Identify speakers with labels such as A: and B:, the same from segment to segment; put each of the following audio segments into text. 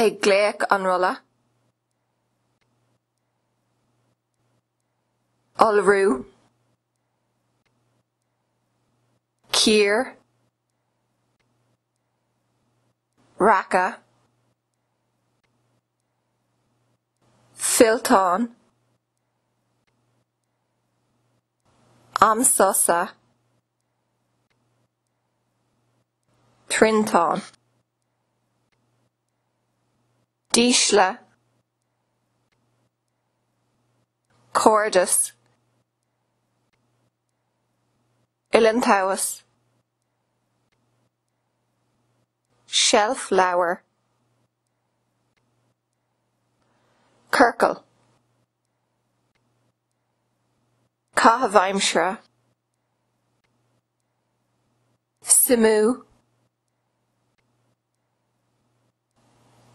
A: Ag glaoch an rolla. Iolrú. Cíor. Raca. Fillteán. Am sosa. Triantán. Dísle. Cairdeas. Uillinn tomhais. Seilf leabhar. Ciorcal. Caitheamh aimsire. Suimiú.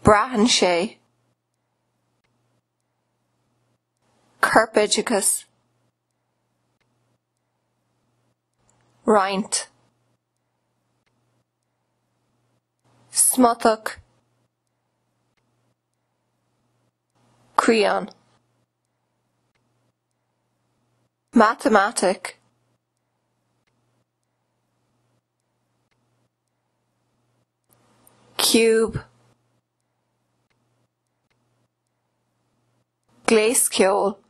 A: Braitheann sé. Corpoideachas. Roinnt. Smutach. Crián. Matamaitic. Ciúb. Gléas ceoil.